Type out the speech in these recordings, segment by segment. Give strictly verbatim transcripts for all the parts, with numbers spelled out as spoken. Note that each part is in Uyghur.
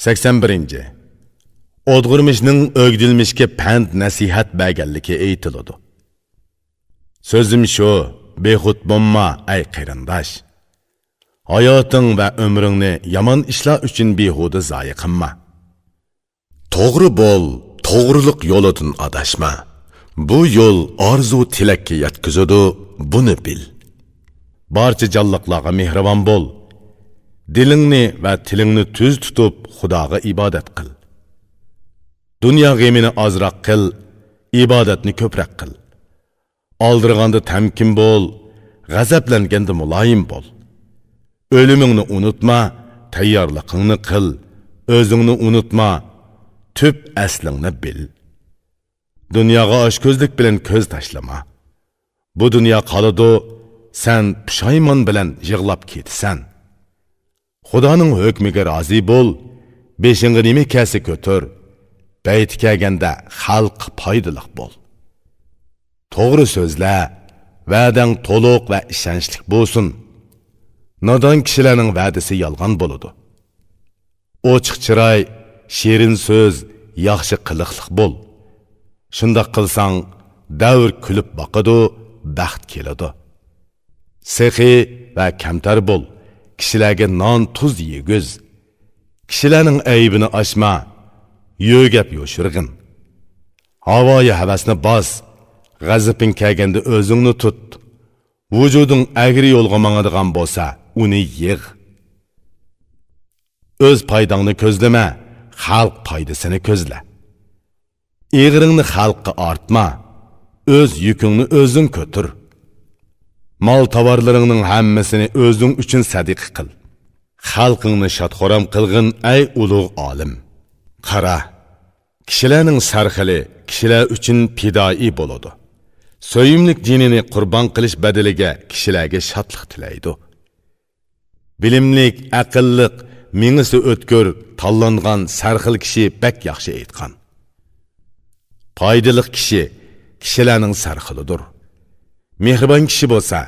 سەكسەن بىرىنچى. ئودغۇرمىشنىڭ ئۆگدۈلمىشكە پەند نەسىھەت بەرگەنلىكى ئېيتىلىدۇ. سۆزۈم شۇ، بىخۇد بولما، ئەي قېرىنداش. ھاياتىڭ ۋە ئۆمرۈڭنى يامان ئىشلار ئۈچۈن بىھۇدە زايە قىلما. توغرا بول، توغرىلىق يولىدىن ئاداشما. بۇ يول ئارزۇ تىلەككە يەتكۈزىدۇ، بۇنى بىل. بارچە جانلىقلارغا مېھرىبان بول. دىلىڭنى ۋە تىلىڭنى تۈز تۇتۇپ، خۇداغا ئىبادەت قىل. دۇنيا غېمىنى ئازراق قىل، ئىبادەتنى كۆپرەك قىل. ئالدىرىغاندا تەمكىن بول، غەزەپلەنگەندە مۇلايىم بول. ئۆلۈمۈڭنى ئۇنتۇما، تەييارلىقىڭنى قىل. ئۆزۈڭنى ئۇنتۇما، تۈپ ئەسلىڭنى بىل. دۇنياغا ئاچكۆزلۈك بىلەن كۆز تاشلىما. بۇ دۇنيا قالىدۇ، سەن پۇشايمان بىلەن يىغلاپ كېتىسەن. خۇدانىڭ ھۆكمىگە رازى بول، بېشىڭغا نېمە كەلسە كۆتۈر، پەيتى كەلگەندە خەلققە پايدىلىق بول. توغرا سۆزلە، ۋەدەڭ تولۇق ۋە ئىشەنچلىك بولسۇن. نادان كىشىلەرنىڭ ۋەدىسى يالغان بولىدۇ. ئوچۇق چىراي، شېرىن سۆز، ياخشى قىلىقلىق بول. شۇنداق قىلساڭ، دەۋر كۈلۈپ باقىدۇ، بەخت كېلىدۇ. سېخىي ۋە كەمتەر بول، كىشىلەرگە نان تۇز يېگۈز. كىشىلەرنىڭ ئەيىبىنى ئاچما، يۆگەپ يوشۇرغىن. ھاۋايى ھەۋەسنى باس، غەزىپىڭ كەلگەندە ئۆزۈڭنى تۇت. ۋۇجۇدۇڭ ئەگرى يولغا ماڭىدىغان بولسا، ئۇنى يىغ. ئۆز پايداڭنى كۆزلىمە، خەلق پايدىسىنى كۆزلە. ئېغىرىڭنى خەلققە ئارتما، ئۆز يۈكۈڭنى ئۆزۈڭ كۆتۈر. مال-تاۋارلىرىڭنىڭ ھەممىسىنى ئۆزۈڭ ئۈچۈن سەدىقە قىل. خەلقىڭنى شاد-خۇرام قىلغىن، ئەي ئۇلۇغ ئالىم! قارا، كىشىلەرنىڭ سەرخىلى كىشىلەر ئۈچۈن پىدائىي بولىدۇ. سۆيۈملۈك جېنىنى قۇربان قىلىش بەدىلىگە كىشىلەرگە شادلىق تىلەيدۇ. بىلىملىك، ئەقىللىق، مېڭىسى ئۆتكۈر، تاللانغان سەرخىل كىشى بەك ياخشى ئېيتقان. پايدىلىق كىشى كىشىلەرنىڭ سەرخىلىدۇر. مېھرىبان كىشى بولسا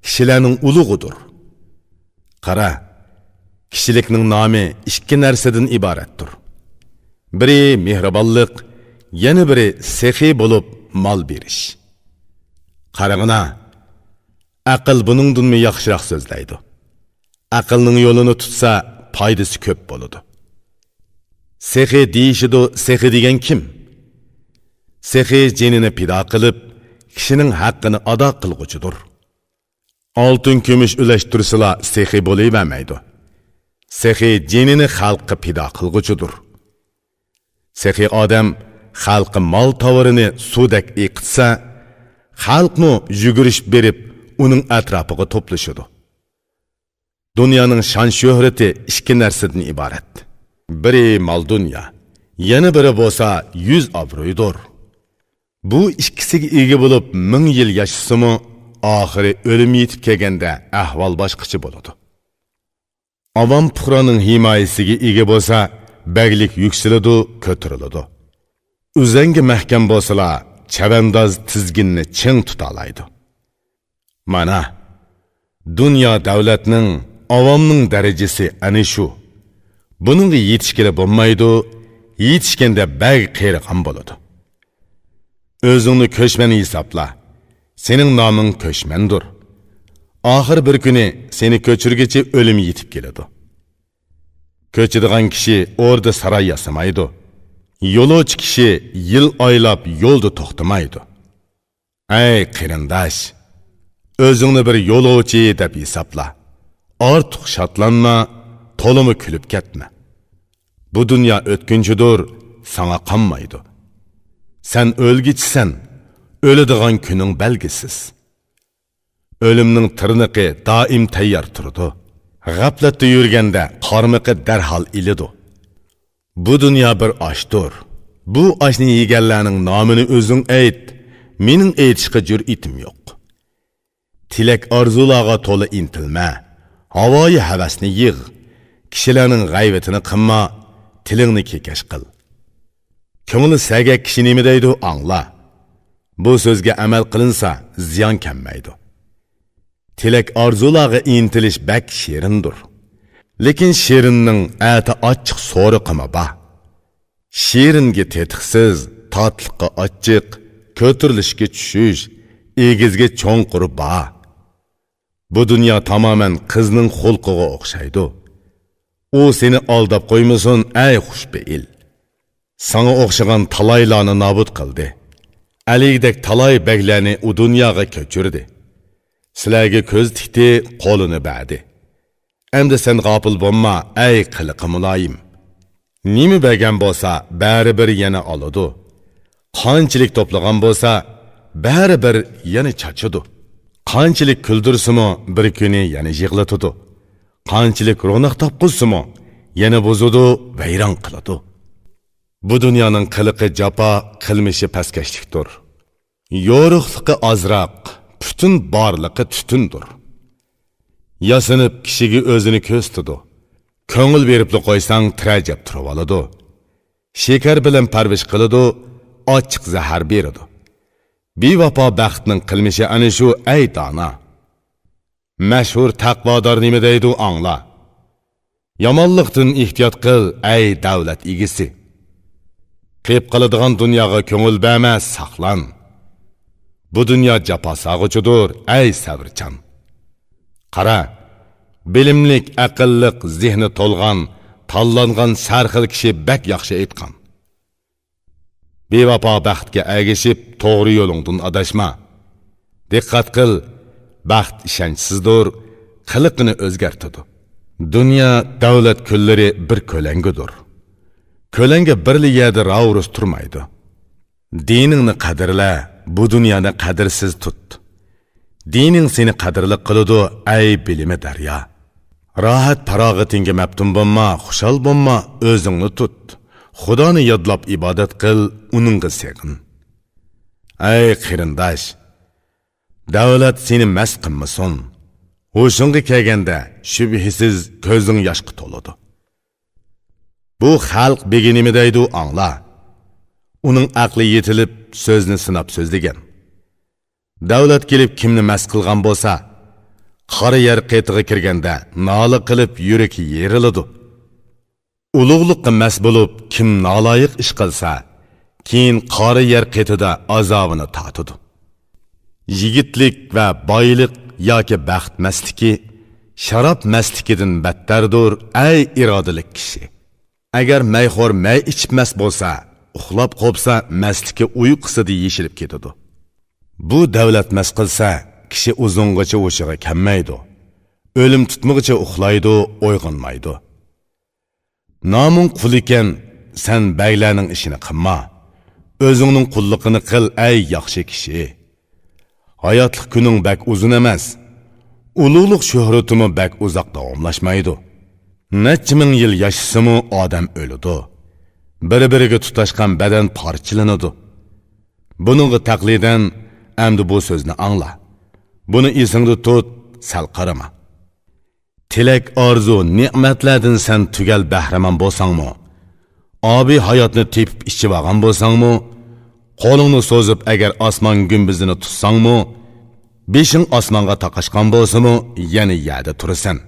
كىشىلەرنىڭ ئۇلۇغىدۇر. قارا، كىشىلىكنىڭ نامى ئىككى نەرسىدىن ئىبارەتتۇر. بىرى مېھرىبانلىق، يەنە بىرى سېخىي بولۇپ مال بېرىش. قاراڭىنا، ئەقىل بۇنىڭدىنمۇ ياخشىراق سۆزلەيدۇ. ئەقىلنىڭ يولىنى تۇتسا، پايدىسى كۆپ بولىدۇ. سېخىي دېيىشىدۇ، سېخىي دېگەن كىم؟ سېخىي جېنىنى پىدا قىلىپ، كىشىنىڭ ھەققىنى ئادا قىلغۇچىدۇر. ئالتۇن-كۈمۈش ئۈلەشتۈرسىلا، سېخىي بولۇۋەرمەيدۇ. سېخىي جېنىنى خەلققە پىدا قىلغۇچىدۇر. سېخىي ئادەم خەلققە مال تاۋىرىنى سۇدەك ئېقىتسا، خەلقمۇ يۈگۈرۈشۈپ بېرىپ، ئۇنىڭ ئەتراپىغا توپلىشىدۇ. دۇنيانىڭ شان-شۆھرىتى ئىككى نەرسىدىن ئىبارەت. بىرى مال-دۇنيا، يەنە بىرى بولسا يۈز-ئابرۇيدۇر. بۇ ئىككىسىگە ئىگە بولۇپ، مىڭ يىل ياشىسىمۇ، ئاخىرى ئۆلۈم يېتىپ كەلگەندە ئەھۋال باشقىچە بولىدۇ. ئاۋام پۇقرانىڭ ھىمايىسىگە ئىگە بولسا، بەگلىك يۈكسىلىدۇ، كۆتۈرۈلىدۇ. ئۈزەڭگە مەھكەم بولسىلا، چەۋەنداز تىزگىننى چىڭ تۇتالايدۇ. مانا، دۇنيا دەۋلەتنىڭ، ئاۋامنىڭ دەرىجىسى ئەنە شۇ. بۇنىڭغا يېتىشكىلى بولمايدۇ، يېتىشكەندە بەگ قېرىغان بولىدۇ. ئۆزۈڭنى كۆچمەن ھېسابلا. سېنىڭ نامىڭ كۆچمەندۇر. ئاخىر بىر كۈنى سېنى كۆچۈرگۈچى ئۆلۈم يېتىپ كېلىدۇ. كۆچىدىغان كىشى ئوردا-ساراي ياسىمايدۇ. يولۇچى كىشى يىل ئايلاپ يولدا توختىمايدۇ. ئەي قېرىنداش، ئۆزۈڭنى بىر يولۇچى دەپ ھېسابلا. ئارتۇق شادلانما، تولىمۇ كۈلۈپ كەتمە. بۇ دۇنيا ئۆتكۈنچىدۇر، ساڭا قانمايدۇ. سەن ئۆلگۈچىسەن، ئۆلىدىغان كۈنۈڭ بەلگىسىز. ئۆلۈمنىڭ تىرنىقى دائىم تەييار تۇرىدۇ. غەپلەتتە يۈرگەندە قارمىقى دەرھال ئېلىدۇ. بۇ دۇنيا بىر ئاشتۇر. بۇ ئاشنى يېگەنلەرنىڭ نامىنى ئۆزۈڭ ئېيت. مېنىڭ ئېيتىشقا جۈرئىتىم يوق. تىلەك-ئارزۇلارغا تولا ئىنتىلمە. ھاۋايى ھەۋەسنى يىغ. كىشىلەرنىڭ غەيۋىتىنى قىلما. تىلىڭنى كېكەچ قىل. كۆڭلى سەگەك كىشى نېمە دەيدۇ، ئاڭلا. بۇ سۆزگە ئەمەل قىلىنسا، زىيان كەلمەيدۇ. تىلەك-ئارزۇلارغا ئىنتىلىش بەك شېرىندۇر. لېكىن شېرىننىڭ ئەتە ئاچچىق سورىقىمۇ بار. شېرىنگە تېتىقسىز، تاتلىققا ئاچچىق، كۆتۈرۈلۈشكە چۈشۈش، ئېگىزگە چوڭقۇرى بار. بۇ دۇنيا تامامەن قىزنىڭ خۇلقىغا ئوخشايدۇ. ئۇ سېنى ئالداپ قويمىسۇن، ئەي خۇشپېئىل! ساڭا ئوخشىغان تالايلارنى نابۇت قىلدى. ئەلىگىدەك تالاي بەگلەرنى ئۇ دۇنياغا كۆچۈردى. سىلەرگە كۆز تىكتى، قولىنى بەردى. ئەمدى سەن غاپىل بولما، ئەي قىلىقى مۇلايىم! نېمە بەرگەن بولسا، بەرىبىر يەنە ئالىدۇ. قانچىلىك توپلىغان بولسا، بەرىبىر يەنە چاچىدۇ. قانچىلىك كۈلدۈرسىمۇ، بىر كۈنى يەنە يىغلىتىدۇ. قانچىلىك روناق تاپقۇزسىمۇ، يەنە بۇزىدۇ، ۋەيران قىلىدۇ. بۇ دۇنيانىڭ قىلىقى جاپا، قىلمىشى پەسكەشلىكتۇر. يورۇقلۇقى ئازراق، پۈتۈن بارلىقى تۈتۈندۇر. ياسىنىپ كىشىگە ئۆزىنى كۆرسىتىدۇ. كۆڭۈل بېرىپلا قويساڭ، تىرەجەپ تۇرۇۋالىدۇ. شېكەر بىلەن پەرۋىش قىلىدۇ، ئاچچىق زەھەر بېرىدۇ. بىۋاپا بەختنىڭ قىلمىشى ئەنە شۇ، ئەي دانا! مەشھۇر تەقۋادار نېمە دەيدۇ، ئاڭلا! يامانلىقتىن ئېھتىيات قىل، ئەي دەۋلەت ئىگىسى! قېيىپ قالىدىغان دۇنياغا كۆڭۈل بەرمە، ساقلان! بۇ دۇنيا جاپا سالغۇچىدۇر، ئەي سەۋرچان! قارا، بىلىملىك، ئەقىللىق، زېھنى تولغان، تاللانغان سەرخىل كىشى بەك ياخشى ئېيتقان. بىۋاپا بەختكە ئەگىشىپ، توغرا يولۇڭدىن ئاداشما. دىققەت قىل، بەخت ئىشەنچسىزدۇر، قىلىقىنى ئۆزگەرتىدۇ. دۇنيا، دەۋلەت كۈنلىرى بىر كۆلەڭگىدۇر. كۆلەڭگە بىرلا يەردە راۋۇرۇس تۇرمايدۇ. دىنىڭنى قەدىرلە، بۇ دۇنيانى قەدىرسىز تۇت. دىنىڭ سېنى قەدىرلىك قىلىدۇ، ئەي بىلىمى دەريا! راھەت-پاراغىتىڭگە مەپتۇن بولما، خۇشال بولما، ئۆزۈڭنى تۇت. خۇدانى يادلاپ ئىبادەت قىل، ئۇنىڭغا سېغىن. ئەي قېرىنداش! دەۋلەت سېنى مەست قىلمىسۇن. ھوشۇڭغا كەلگەندە، شۈبھىسىز كۆزۈڭ ياشقا تولىدۇ. بۇ خەلق بېگى نېمە دەيدۇ، ئاڭلا. ئۇنىڭ ئەقلى يېتىلىپ، سۆزنى سىناپ سۆزلىگەن. دەۋلەت كېلىپ كىمنى مەست قىلغان بولسا، قارا يەر قېتىغا كىرگەندە نالە قىلىپ يۈرىكى يېرىلىدۇ. ئۇلۇغلۇققا مەست بولۇپ كىم نالايىق ئىش قىلسا، كېيىن قارا يەر قېتىدا ئازابىنى تارتىدۇ. يىگىتلىك ۋە بايلىق ياكى بەخت مەستلىكى شاراب مەستلىكىدىن بەتتەردۇر، ئەي ئىرادىلىك كىشى! ئەگەر مەيخور مەي ئىچىپ مەست بولسا، ئۇخلاپ قوپسا، مەستلىكى ئۇيقۇسىدا يېشىلىپ كېتىدۇ. بۇ دەۋلەت مەست قىلسا، كىشى ئۇزۇنغىچە ھوشىغا كەلمەيدۇ. ئۆلۈم تۇتمىغىچە ئۇخلايدۇ، ئويغانمايدۇ. نامۇڭ قۇل ئىكەن، سەن بەگلەرنىڭ ئىشىنى قىلما. ئۆزۈڭنىڭ قۇللۇقىنى قىل، ئەي ياخشى كىشى! ھاياتلىق كۈنۈڭ بەك ئۇزۇن ئەمەس. ئۇلۇغلۇق شۆھرىتىمۇ بەك ئۇزاق داۋاملاشمايدۇ. نەچچە مىڭ يىل ياشىسىمۇ ئادەم ئۆلىدۇ. بىر-بىرىگە تۇتاشقان بەدەن پارچىلىنىدۇ. بۇنىڭغا تەقلىدەن ئەمدى بۇ سۆزنى ئاڭلا. بۇنى ئېسىڭدە تۇت، سەل قارىما. تىلەك، ئارزۇ، نېمەتلەردىن سەن تۈگەل بەھرىمەن بولساڭمۇ، ئابىي ھاياتنى تېپىپ ئىچىۋالغان بولساڭمۇ، قولۇڭنى سوزۇپ ئەگەر ئاسمان گۈمبىزىنى تۇتساڭمۇ، بېشىڭ ئاسمانغا تاقاشقان بولسىمۇ، يەنە يەردە تۇرىسەن.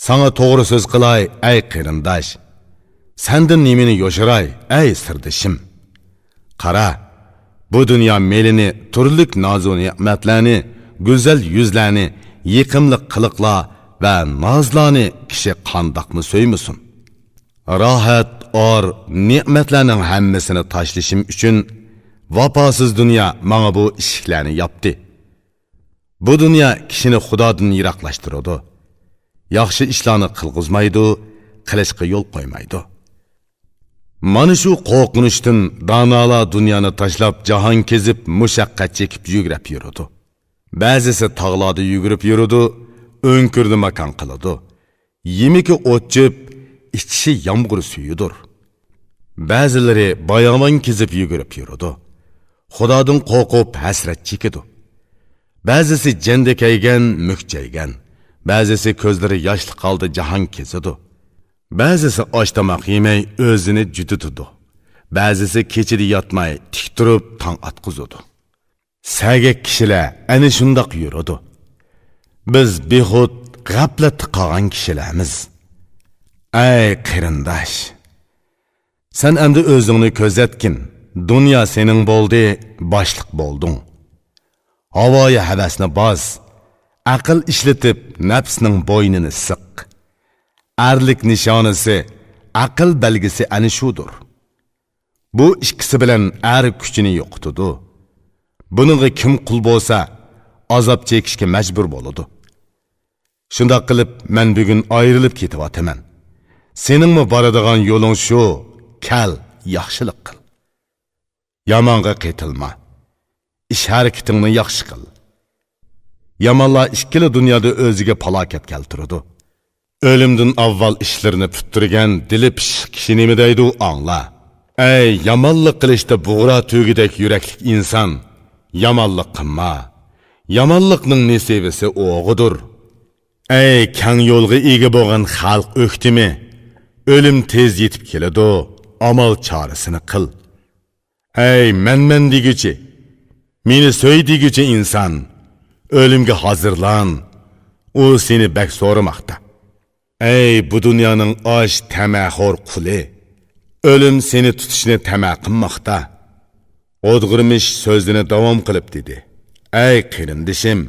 ساڭا توغرا سۆز قىلاي، ئەي قېرىنداش! سەندىن نېمىنى يوشۇراي، ئەي سىردىشىم! قارا، بۇ دۇنيا مېلىنى، تۈرلۈك نازۇ نېمەتلەرنى، گۈزەل يۈزلەرنى، يېقىملىق قىلىقلار ۋە نازلارنى كىشى قانداقمۇ سۆيمىسۇن؟ راھەت، ئار، نېمەتلەرنىڭ ھەممىسىنى تاشلىشىم ئۈچۈن ۋاپاسىز دۇنيا ماڭا بۇ ئىشىكلەرنى ياپتى. بۇ دۇنيا كىشىنى خۇدادىن يىراقلاشتۇرىدۇ. ياخشى ئىشلارنى قىلغۇزمايدۇ، قىلىشقا يول قويمايدۇ. مانا شۇ قورقۇنچتىن دانالار دۇنيانى تاشلاپ، جاھان كېزىپ، مۇشەققەت چېكىپ يۈگرەپ يۈرىدۇ. بەزىسى تاغلاردا يۈگۈرۈپ يۈرىدۇ، ئۆڭكۈرنى ماكان قىلىدۇ. يېمىكى ئوت-چۆپ، ئىچىشى يامغۇر سۈيىدۇر. بەزىلىرى باياۋان كېزىپ يۈگۈرۈپ يۈرىدۇ. خۇدادىن قورقۇپ ھەسرەت چېكىدۇ. بەزىسى جەندە كەيگەن، مۈكچەيگەن. بەزىسى كۆزلىرى ياشلىق ھالدا جاھان كېزىدۇ. بەزىسى ئاش-تاماق يېمەي ئۆزىنى جۈدىتىدۇ. بەزىسى كېچىدە ياتماي تىك تۇرۇپ تاڭ ئاتقۇزىدۇ. سەگەك كىشىلەر ئەنە شۇنداق يۈرىدۇ. بىز بىخۇد، غەپلەتتە قالغان كىشىلەرمىز. ئەي قېرىنداش! سەن ئەمدى ئۆزۈڭنى كۆزەتكىن، دۇنيا سېنىڭ بولدى، باشلىق بولدۇڭ. ھاۋايى ھەۋەسنى باس، ئەقىل ئىشلىتىپ نەپسنىڭ بوينىنى سىق. ئەرلىك نىشانىسى، ئەقىل بەلگىسى ئەنە شۇدۇر. بۇ ئىككىسى بىلەن ئەر كۈچىنى يوقىتىدۇ. بۇنىڭغا كىم قۇل بولسا، ئازاب چېكىشكە مەجبۇر بولىدۇ. شۇنداق قىلىپ، مەن بۈگۈن ئايرىلىپ كېتىۋاتىمەن. سېنىڭمۇ بارىدىغان يولۇڭ شۇ، كەل، ياخشىلىق قىل. يامانغا قېتىلما. ئىش ھەرىكىتىڭنى ياخشى قىل. يامانلار ئىككىلا دۇنيادا ئۆزىگە پالاكەت كەلتۈرىدۇ. ئۆلۈمدىن ئاۋۋال ئىشلىرىنى پۈتتۈرگەن دىلى پىششىق كىشى نېمە دەيدۇ، ئاڭلا. ئەي، يامانلىق قىلىشتا بۇغرا تۈگىدەك يۈرەكلىك ئىنسان، يامانلىق قىلما. يامانلىقنىڭ نېسىۋىسى ئوغىدۇر. ئەي، كەڭ يولغا ئىگە بولغان خەلق ئۆكتىمى؟ ئۆلۈم تېز يېتىپ كېلىدۇ، ئامال چارىسىنى قىل. ئەي، مەنمەن دېگۈچى، مېنى سۆي دېگۈچى ئىنسان، ئۆلۈمگە ھازىرلان، ئۇ سېنى بەك سورىماقتا. ئەي، بۇ دۇنيانىڭ ئاش تەمەخور قۇلى، ئۆلۈم سېنى تۇتۇشنى تەمە قىلماقتا. ئودغۇرمىش سۆزىنى داۋام قىلىپ دېدى: ئەي قېرىندىشىم،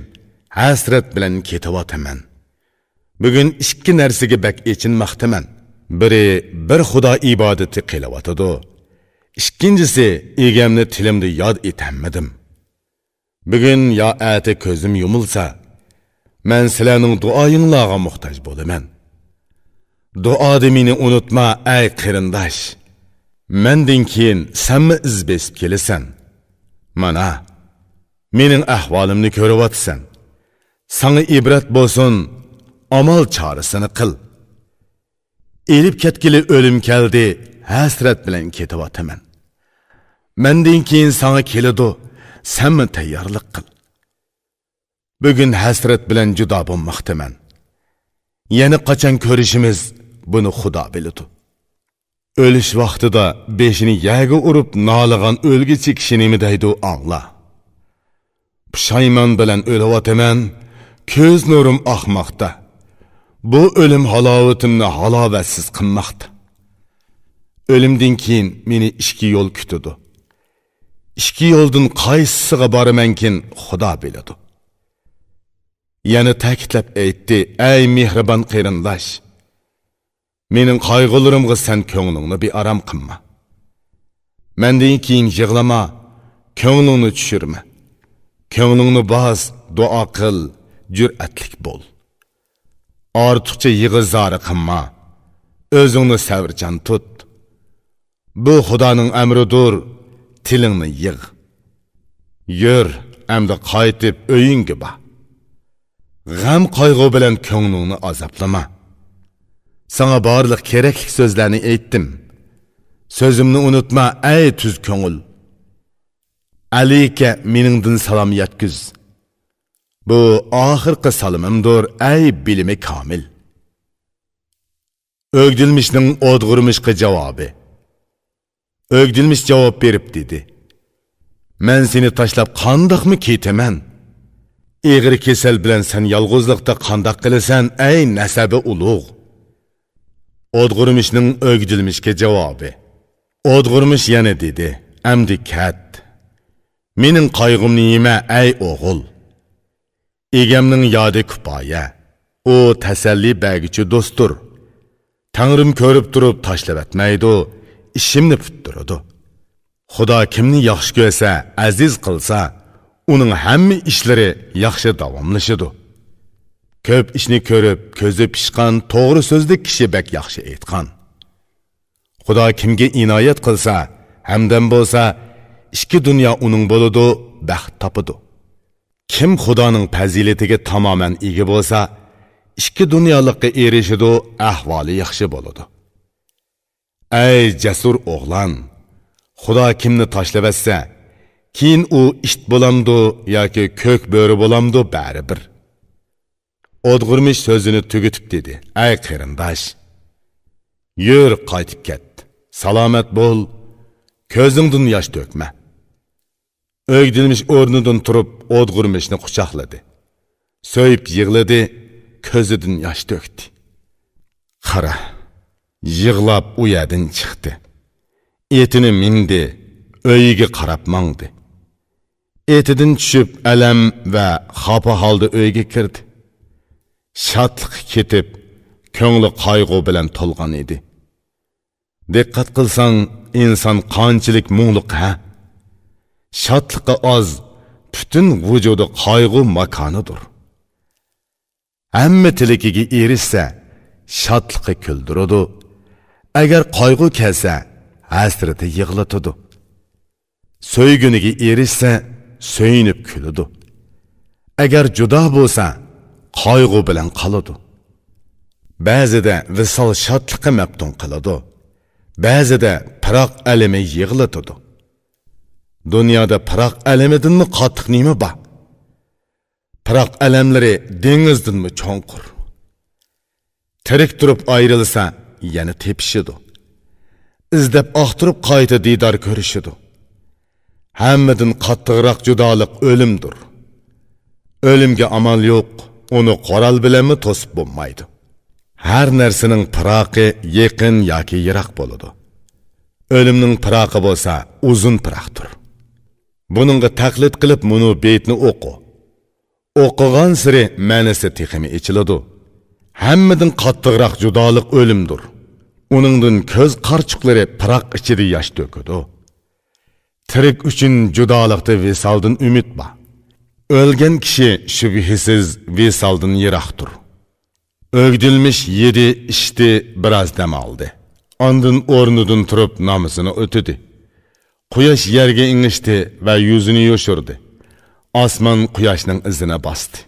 ھەسرەت بىلەن كېتىۋاتىمەن. بۈگۈن ئىككى نەرسىگە بەك ئېچىنماقتىمەن. بىرى، بىر خۇدا ئىبادىتى قىلىۋاتىدۇ. ئىككىنچىسى، ئىگەمنى تىلىمدا ياد ئېتەلمىدىم. بۈگۈن يا ئەتە كۆزۈم يۇمۇلسا، مەن سىلەرنىڭ دۇئايىڭلارغا موھتاج بولىمەن. دۇئادا مېنى ئۇنتۇما، ئەي قېرىنداش. مەندىن كېيىن سەنمۇ ئىز بېسىپ كېلىسەن. مانا، مېنىڭ ئەھۋالىمنى كۆرۈۋاتىسەن. ساڭا ئىبرەت بولسۇن، ئامال چارىسىنى قىل. ئېلىپ كەتكىلى ئۆلۈم كەلدى، ھەسرەت بىلەن كېتىۋاتىمەن. مەندىن كېيىن ساڭا كېلىدۇ، سەنمۇ تەييارلىق قىل. بۈگۈن ھەسرەت بىلەن جۇدا بولماقتىمەن. يەنە قاچان كۆرۈشىمىز، بۇنى خۇدا بىلىدۇ. ئۆلۈش ۋاقتىدا بېشىنى يەرگە ئۇرۇپ نالىغان ئۆلگۈچى كىشى نېمە دەيدۇ، ئاڭلا. پۇشايمان بىلەن ئۆلۈۋاتىمەن، كۆز نۇرۇم ئاقماقتا. بۇ ئۆلۈم ھالاۋىتىمنى ھالاۋەتسىز قىلماقتا. ئۆلۈمدىن كېيىن مېنى ئىككى يول كۈتىدۇ. ئىككى يولدىن قايسىسىغا بارىمەنكىن، خۇدا بىلىدۇ. يەنە تەكىتلەپ ئېيتتى: ئەي مېھرىبان قېرىنداش! مېنىڭ قايغۇلىرىمغا سەن كۆڭلۈڭنى بىئارام قىلما. مەندىن كېيىن يىغلىما، كۆڭلۈڭنى چۈشۈرمە. كۆڭلۈڭنى باس، دۇئا قىل، جۈرئەتلىك بول. ئارتۇقچە يىغا-زارى قىلما. ئۆزۈڭنى سەۋرچان تۇت. بۇ خۇدانىڭ ئەمرىدۇر، تىلىڭنى يىغ. يۈر، ئەمدى قايتىپ ئۆيۈڭگە بار. غەم-قايغۇ بىلەن كۆڭلۈڭنى ئازابلىما. ساڭا بارلىق كېرەكلىك سۆزلەرنى ئېيتتىم. سۆزۈمنى ئۇنتۇما، ئەي تۈز كۆڭۈل. ئەلىكە، مېنىڭدىن سالام يەتكۈز. بۇ ئاخىرقى سالىمىمدۇر، ئەي بىلىمى كامىل. ئۆگدۈلمۈشنىڭ ئودغۇرمىشقا جاۋابى. ئۆگدۈلمىش جاۋاب بېرىپ دېدى: مەن سېنى تاشلاپ قانداقمۇ كېتىمەن؟ ئېغىر كېسەل بىلەن سەن يالغۇزلۇقتا قانداق قىلىسەن، ئەي نەسەبى ئۇلۇغ؟ ئودغۇرمىشنىڭ ئۆگدۈلمىشكە جاۋابى. ئودغۇرمىش يەنە دېدى: ئەمدى كەت. مېنىڭ قايغۇمنى يېمە، ئەي ئوغۇل. ئىگەمنىڭ يادى كۇپايە. ئۇ تەسەللى بەرگۈچى دوستتۇر. تەڭرىم كۆرۈپ تۇرۇپ تاشلىۋەتمەيدۇ، ئىشىمنى پۈتتۈرىدۇ. خۇدا كىمنى ياخشى كۆرسە، ئەزىز قىلسا، ئۇنىڭ ھەممە ئىشلىرى ياخشى داۋاملىشىدۇ. كۆپ ئىشنى كۆرۈپ، كۆزى پىشقان، توغرا سۆزلۈك كىشى بەك ياخشى ئېيتقان. خۇدا كىمگە ئىنايەت قىلسا، ھەمدەم بولسا، ئىككى دۇنيا ئۇنىڭ بولىدۇ، بەخت تاپىدۇ. كىم خۇدانىڭ پەزىلىتىگە تامامەن ئىگە بولسا، ئىككى دۇنيالىققا ئېرىشىدۇ، ئەھۋالى ياخشى بولىدۇ. ئەي جەسۇر ئوغلان! خۇدا كىمنى تاشلىۋەتسە، كېيىن ئۇ ئىت بولامدۇ ياكى كۆك بۆرە بولامدۇ، بەرىبىر. ئودغۇرمىش سۆزىنى تۈگىتىپ دېدى: ئەي قېرىنداش! يۈر، قايتىپ كەت. سالامەت بول. كۆزۈڭدىن ياش تۆكمە. ئۆگدۈلمىش ئورنىدىن تۇرۇپ، ئودغۇرمىشنى قۇچاقلىدى. سۆيۈپ يىغلىدى، كۆزىدىن ياش تۆكتى. قارا، يىغلاپ ئۇ يەردىن چىقتى. ئېتىنى مىندى، ئۆيىگە قاراپ ماڭدى. ئېتىدىن چۈشۈپ، ئەلەم ۋە خاپا ھالدا ئۆيگە كىردى. شادلىقى كېتىپ، كۆڭلى قايغۇ بىلەن تولغان ئىدى. دىققەت قىلساڭ، ئىنسان قانچىلىك مۇڭلۇق ھە؟ شادلىقى ئاز، پۈتۈن ۋۇجۇدى قايغۇ ماكانىدۇر. ھەممە تىلىكىگە ئېرىشسە، شادلىقى كۈلدۈرىدۇ. ئەگەر قايغۇ كەلسە، ھەسرىتى يىغلىتىدۇ. سۆيگىنىگە ئېرىشسە، سۆيۈنۈپ كۈلىدۇ. ئەگەر جۇدا بولسا، قايغۇ بىلەن قالىدۇ. بەزىدە ۋىسال شادلىقى مەپتۇن قىلىدۇ. بەزىدە پىراق ئەلىمى يىغلىتىدۇ. دۇنيادا پىراق ئەلىمىدىنمۇ قاتتىق نېمە بار؟ پىراق ئەلەملىرى دېڭىزدىنمۇ چوڭقۇر. تىرىك تۇرۇپ ئايرىلسا، يەنە تېپىشىدۇ. ئىزدەپ ئاختۇرۇپ قايتا دىدار كۆرۈشىدۇ. ھەممىدىن قاتتىقراق جۇدالىق ئۆلۈمدۇر. ئۆلۈمگە ئامال يوق، ئۇنى قورال بىلەنمۇ توسۇپ بولمايدۇ. ھەر نەرسىنىڭ پىراقى يېقىن ياكى يىراق بولىدۇ. ئۆلۈمنىڭ پىراقى بولسا ئۇزۇن پىراقتۇر. بۇنىڭغا تەقلىد قىلىپ مۇنۇ بېيىتنى ئوقۇ. ئوقۇغانسېرى مەنىسى تېخىمۇ ئېچىلىدۇ. ھەممىدىن قاتتىقراق جۇدالىق ئۆلۈمدۇر. ئۇنىڭدىن كۆز قارىچۇقلىرى پىراق ئىچىدە ياش تۆكىدۇ. تىرىك ئۈچۈن جۇدالىقتا ۋىسالدىن ئۈمىد بار. ئۆلگەن كىشى شۈبھىسىز ۋىسالدىن يىراقتۇر. ئۆگدۈلمۈش يېدى، ئىچتى، بىراز دەم ئالدى. ئاندىن ئورنىدىن تۇرۇپ نامىزىنى ئۆتىدى. قۇياش يەرگە ئېڭىشتى ۋە يۈزىنى يوشۇردى. ئاسمان قۇياشنىڭ ئىزىنى باستى.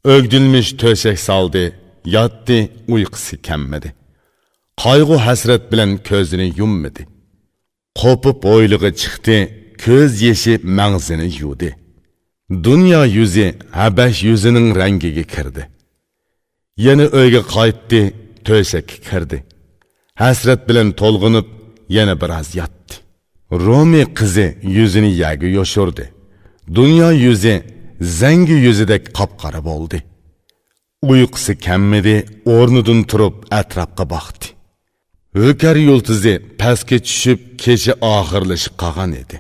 ئۆگدۈلمۈش تۆشەك سالدى، ياتتى، ئۇيقۇسى كەممىدى. قايغۇ-ھەسرەت بىلەن كۆزىنى يۇممىدى. قوپۇپ ھويلىغا چىقتى، كۆز يېشى مەڭزىنى يۇدى. دۇنيا يۈزى ھەبەش يۈزىنىڭ رەڭگىگە كىردى. يەنە ئۆيگە قايتتى، تۆشەككە كىردى. ھەسرەت بىلەن تولغىنىپ، يەنە بىراز ياتتى. رومىي قىزى يۈزىنى يەرگە يوشۇردى. دۇنيا يۈزى زەڭگى يۈزىدەك قاپقارا بولدى. ئۇيقۇسى كەممىدى، ئورنىدىن تۇرۇپ ئەتراپقا باقتى. ھۆكەر يۇلتۇزى پەسكە چۈشۈپ، كېچە ئاخىرلىشىپ قالغان ئىدى.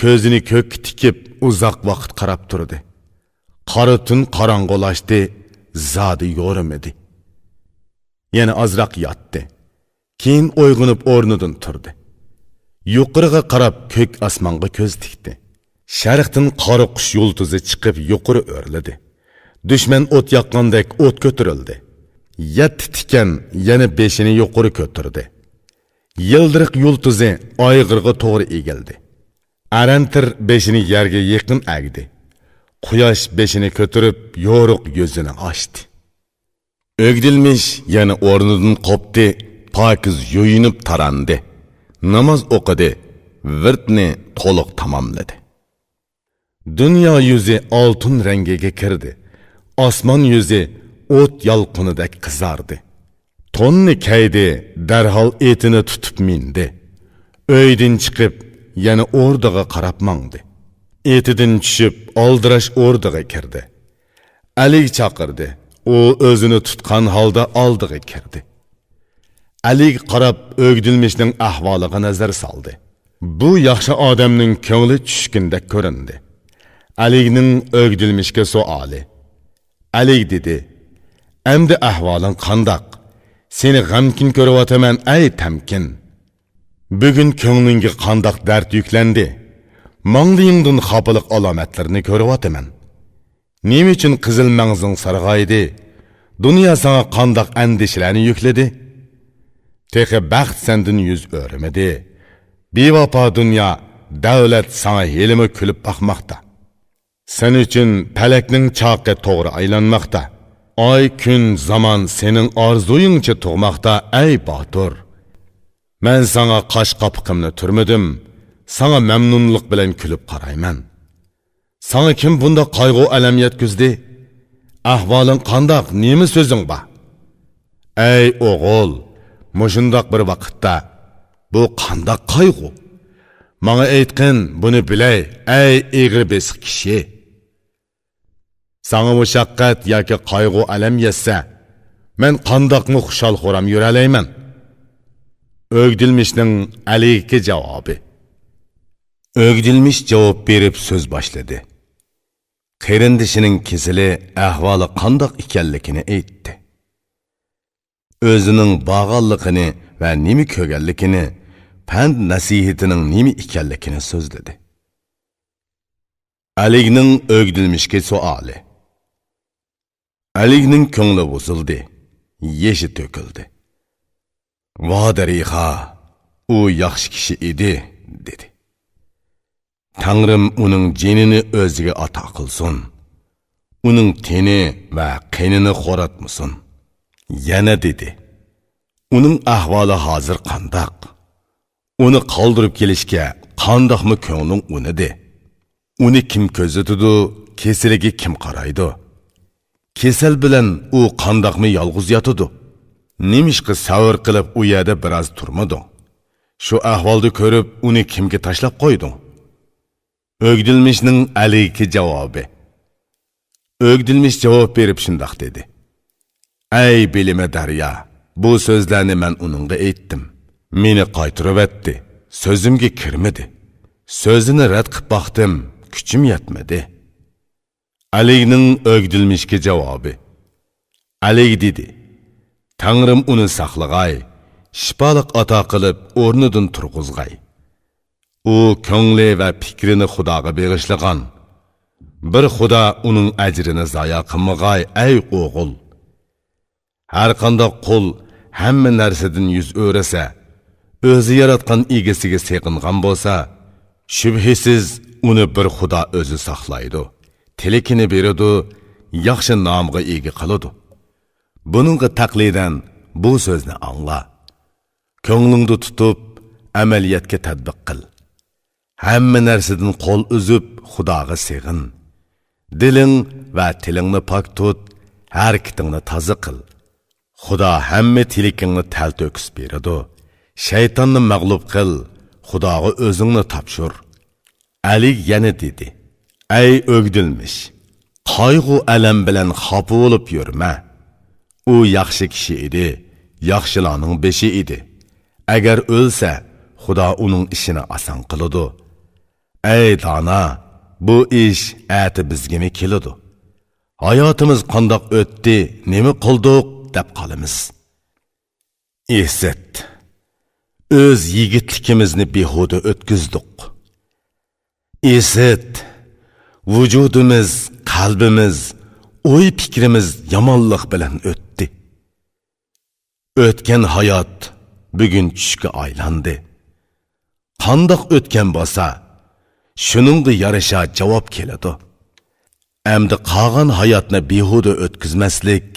كۆزىنى كۆككە تىكىپ، ئۇزاق ۋاقىت قاراپ تۇردى. قارا تۈن قاراڭغۇلاشتى، زادى يورۇمىدى. يەنە ئازراق ياتتى. كېيىن ئويغىنىپ ئورنىدىن تۇردى. يۇقىرىغا قاراپ كۆك ئاسمانغا كۆز تىكتى. شەرقتىن قارا قۇش يۇلتۇزى چىقىپ يۇقىرى ئۆرلىدى. دۈشمەن ئوت ياققاندەك ئوت كۆتۈرۈلدى. يەتتە تىكەن يەنە بېشىنى يۇقىرى كۆتۈردى. يىلدىرىق يۇلتۇزى ئايغىرغا توغرا ئېگىلدى. ئەرەنتىر بېشىنى يەرگە يېقىن ئەگدى. قۇياش بېشىنى كۆتۈرۈپ يورۇق يۈزىنى ئاچتى. ئۆگدۈلمۈش يەنە ئورنىدىن قوپتى، پاكىز يۇيۇنۇپ تاراندى. ناماز ئوقۇدى، ۋىرتنى تولۇق تاماملىدى. دۇنيا يۈزى ئالتۇن رەڭگىگە كىردى. ئاسمان يۈزى ئوت يالقۇنىدەك قىزاردى. توننى كەيدى، دەرھال ئېتىنى تۇتۇپ مىندى. ئۆيدىن چىقىپ، يەنە ئوردىغا قاراپ ماڭدى. ئېتىدىن چۈشۈپ، ئالدىراش ئوردىغا كىردى. ئەلىگە چاقىردى. ئۇ ئۆزىنى تۇتقان ھالدا ئالدىغا كىردى. ئەلىگە قاراپ ئۆگدۈلمۈشنىڭ ئەھۋالىغا نەزەر سالدى. بۇ ياخشى ئادەمنىڭ كۆڭلى چۈشكۈندەك كۆرۈندى. ئەلىگنىڭ ئۆگدۈلمۈشكە سوئالى. ئەلىگ دېدى: «ئەمدى ئەھۋالىڭ قانداق؟ سېنى غەمكىن كۆرۈۋاتىمەن، ئەي تەمكىن! بۈگۈن كۆڭلۈڭگە قانداق دەرد يۈكلەندى؟ ماڭلىيىڭدىن خاپىلىق ئالامەتلىرىنى كۆرۈۋاتىمەن. نېمە ئۈچۈن قىزىل مەڭزىڭ سارغايدى؟ دۇنيا ساڭا قانداق ئەندىشىلەرنى يۈكلىدى؟ تېخى بەخت سەندىن يۈز ئۆرۈمىدى. بىۋاپا دۇنيا دەۋلەت ساڭا ھېلىمۇ كۈلۈپ باقماقتا. سەن ئۈچۈن پەلەكنىڭ چاقى توغرا ئايلانماقتا. ئاي، كۈن، زامان سېنىڭ ئارزۇيۇڭچە تۇغماقتا، ئەي باتۇر! مەن ساڭا قاش قاپىقىمنى تۈرمىدىم، ساڭا مەمنۇنلۇق بىلەن كۈلۈپ قارايمەن. ساڭا كىم بۇنداق قايغۇ-ئەلەم يەتكۈزدى؟ ئەھۋالىڭ قانداق؟ نېمە سۆزۈڭ بار؟» ئەي ئوغۇل، مۇشۇنداق بىر ۋاقىتتا بۇ قانداق قايغۇ؟ ماڭا ئېيتقىن، بۇنى بىلەي، ئەي ئېغىر بېسىق كىشى! ساڭا مۇشەققەت ياكى قايغۇ-ئەلەم يەتسە، مەن قانداقمۇ خۇشال-خۇرام يۈرەلەيمەن؟ ئۆگدىلمىشنىڭ ئەلىگىكى جاۋابى. ئۆگدىلمىش جاۋاب بېرىپ سۆز باشلىدى. قېرىندىشىنىڭ كېسىلى، ئەھۋالى قانداق ئىكەنلىكىنى ئېيتتى. ئۆزىنىڭ بارغانلىقىنى ۋە نېمە كۆرگەنلىكىنى، پەند نەسىھىتىنىڭ نېمە ئىكەنلىكىنى سۆزلىدى. ئەلىگنىڭ ئۆگدۈلمىشكە سوئالى. ئەلىگنىڭ كۆڭلى بۇزۇلدى، يېشى تۆكۈلدى. «ۋا دەرىخا، ئۇ ياخشى كىشى ئىدى» دېدى. «تەڭرىم ئۇنىڭ جېنىنى ئۆزىگە ئاتا قىلسۇن. ئۇنىڭ تېنى ۋە قېنىنى خوراتمىسۇن.» يەنە دېدى: «ئۇنىڭ ئەھۋالى ھازىر قانداق؟ ئۇنى قالدۇرۇپ كېلىشكە قانداقمۇ كۆڭلۈڭ ئۇنىدى؟ ئۇنى كىم كۆزىتىدۇ، كېسىلىگە كىم قارايدۇ؟ كېسەل بىلەن ئۇ قانداقمۇ يالغۇز ياتىدۇ؟ نېمىشقا سەۋر قىلىپ ئۇ يەردە بىراز تۇرمىدىڭ؟ شۇ ئەھۋالدا كۆرۈپ ئۇنى كىمگە تاشلاپ قويدۇڭ؟» ئۆگدۈلمىشنىڭ ئەلىگىكى جاۋابى. ئۆگدۈلمىش جاۋاب بېرىپ شۇنداق دېدى: «ئەي بىلىمى دەريا، بۇ سۆزلەرنى مەن ئۇنىڭغا ئېيتتىم. مېنى قايتۇرۇۋەتتى، سۆزۈمگە كىرمىدى. سۆزىنى رەت قىپ باقتىم، كۈچۈم يەتمىدى.» ئەلىگنىڭ ئۆگدۈلمىشكە جاۋابى. ئەلىگ دېدى: «تەڭرىم ئۇنى ساقلىغاي، شىپالىق ئاتا قىلىپ ئورنىدىن تۇرغۇزغاي. ئۇ كۆڭلى ۋە پىكرىنى خۇداغا بېغىشلىغان. بىر خۇدا ئۇنىڭ ئەجرىنى زايا قىلمىغاي، ئەي ئوغۇل.» ھەرقانداق قۇل ھەممە نەرسىدىن يۈز ئۆرۈسە، ئۆزى ياراتقان ئىگىسىگە سېغىنغان بولسا، شۈبھىسىز ئۇنى بىر خۇدا ئۆزى ساقلايدۇ، تىلىكىنى بېرىدۇ، ياخشى نامغا ئىگە قىلىدۇ. بۇنىڭغا تەقلىدەن بۇ سۆزنى ئاڭلا. كۆڭلۈڭدە تۇتۇپ، ئەمەلىيەتكە تەتبىق قىل. ھەممە نەرسىدىن قول ئۈزۈپ، خۇداغا سېغىن. دىلىڭ ۋە تىلىڭنى پاك تۇت، ھەرىكىتىڭنى تازا قىل. خۇدا ھەممە تىلىكىڭنى تەلتۆكۈس بېرىدۇ. شەيتاننى مەغلۇپ قىل، خۇداغا ئۆزۈڭنى تاپشۇر. ئەلى يەنە دېدى: «ئەي ئۆگدۈلمىش، قايغۇ-ئەلەم بىلەن خاپا بولۇپ يۈرمە. ئۇ ياخشى كىشى ئىدى، ياخشىلارنىڭ بېشى ئىدى. ئەگەر ئۆلسە، خۇدا ئۇنىڭ ئىشىنى ئاسان قىلىدۇ. ئەي دانا، بۇ ئىش ئەتە بىزگىمۇ كېلىدۇ. ھاياتىمىز قانداق ئۆتتى، نېمە قىلدۇق دەپ قالىمىز. ئىسىت، ئۆز يىگىتلىكىمىزنى بىھۇدە ئۆتكۈزدۇق. ئىسىت، ۋۇجۇدىمىز، قەلبىمىز، ئوي-پىكرىمىز يامانلىق بىلەن ئۆتتى. ئۆتكەن ھايات بۈگۈن چۈشكە ئايلاندى. قانداق ئۆتكەن بولسا، شۇنىڭغا يارىشا جاۋاب كېلىدۇ. ئەمدى قالغان ھاياتنى بىھۇدە ئۆتكۈزمەسلىك،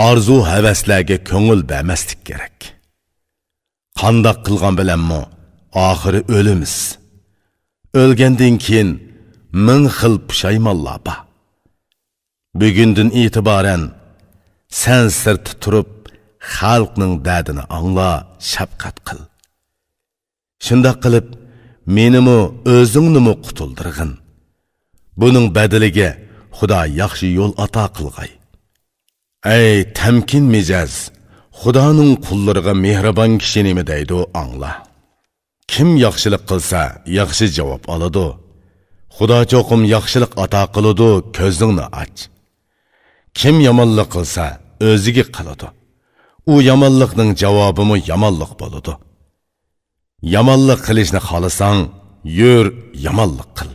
ئارزۇ-ھەۋەسلەرگە كۆڭۈل بەرمەسلىك كېرەك. قانداق قىلغان بىلەنمۇ ئاخىرى ئۆلىمىز. ئۆلگەندىن كېيىن مىڭ خىل پۇشايمانلار بار. بۈگۈندىن ئېتىبارەن سەن سىرتتا تۇرۇپ، خەلقنىڭ دەردىنى ئاڭلا، شەپقەت قىل. شۇنداق قىلىپ، مېنىمۇ، ئۆزۈڭنىمۇ قۇتۇلدۇرغىن. بۇنىڭ بەدىلىگە خۇدا ياخشى يول ئاتا قىلغاي. ئەي تەمكىن مىجەز، خۇدانىڭ قۇللىرىغا مېھرىبان كىشى نېمە دەيدۇ، ئاڭلا. كىم ياخشىلىق قىلسا، ياخشى جاۋاب ئالىدۇ. خۇدا چوقۇم ياخشىلىق ئاتا قىلىدۇ، كۆزۈڭنى ئاچ. كىم يامانلىق قىلسا، ئۆزىگە قىلىدۇ. ئۇ يامانلىقنىڭ جاۋابىمۇ يامانلىق بولىدۇ. يامانلىق قىلىشنى خالىساڭ، يۈر، يامانلىق قىل.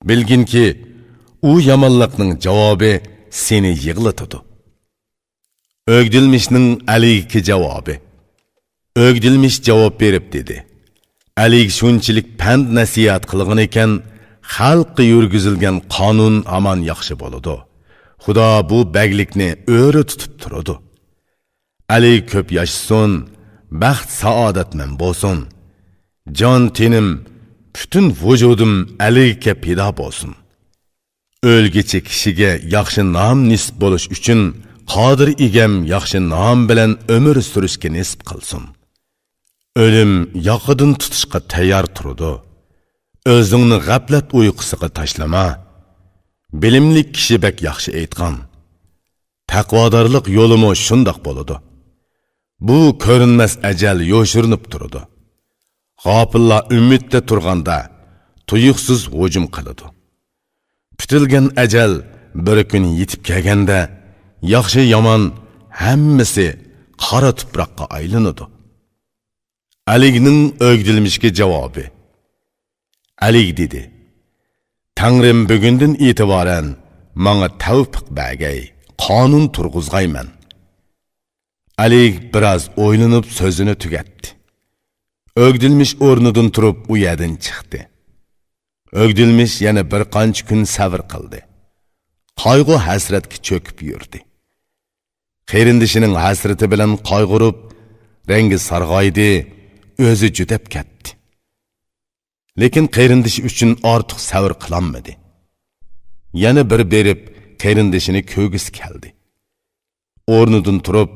بىلگىنكى، ئۇ يامانلىقنىڭ جاۋابى سېنى يىغلىتىدۇ. ئۆگدۈلمىشنىڭ ئەلىگىكى جاۋابى. ئۆگدۈلمىش جاۋاب بېرىپ دېدى: ئەلىگ شۇنچىلىك پەند-نەسىھەت قىلغىنىكەن، خەلققە يۈرگۈزۈلگەن قانۇن ھامان ياخشى بولىدۇ. خۇدا بۇ بەگلىكنى ئۆرە تۇتۇپ تۇرىدۇ. ئەلىگ كۆپ ياشىسۇن، بەخت-سائادەتمەن بولسۇن. جان-تېنىم، پۈتۈن ۋۇجۇدۇم ئەلىگكە پىدا بولسۇن. ئۆلگۈچى كىشىگە ياخشى نام نېسىپ بولۇش ئۈچۈن، قادىر ئىگەم ياخشى نام بىلەن ئۆمۈر سۈرۈشكە نېسىپ قىلسۇن. ئۆلۈم ياقىدىن تۇتۇشقا تەييار تۇرىدۇ. ئۆزۈڭنى غەپلەت ئۇيقۇسىغا تاشلىما. بىلىملىك كىشى بەك ياخشى ئېيتقان: تەقۋادارلىق يولىمۇ شۇنداق بولىدۇ. بۇ كۆرۈنمەس ئەجەل يوشۇرۇنۇپ تۇرىدۇ. غاپىللار ئۈمىدتە تۇرغاندا، تۇيۇقسىز ھۇجۇم قىلىدۇ. كۈتۈلگەن ئەجەل بىر كۈن يېتىپ كەلگەندە، ياخشى-يامان ھەممىسى قارا تۇپراققا ئايلىنىدۇ. ئەلىگنىڭ ئۆگدۈلمىشكە جاۋابى. ئەلىگ دېدى: «تەڭرىم بۈگۈندىن ئېتىبارەن ماڭا تەۋپىق بەرگەي، قانۇن تۇرغۇزغايمەن.» ئەلىگ بىراز ئويلىنىپ سۆزىنى تۈگەتتى. ئۆگدۈلمىش ئورنىدىن تۇرۇپ ئۇ يەردىن چىقتى. ئۆگدۈلمىش يەنە بىر قانچە كۈن سەۋر قىلدى. قايغۇ-ھەسرەتكە چۆكۈپ يۈردى. قېرىندىشىنىڭ ھەسرىتى بىلەن قايغۇرۇپ، رەڭگى سارغايدى، ئۆزى جۈدەپ كەتتى. لېكىن قېرىندىشى ئۈچۈن ئارتۇق سەۋر قىلالمىدى. يەنە بىر بېرىپ، قېرىندىشىنى كۆرگۈسى كەلدى. ئورنىدىن تۇرۇپ،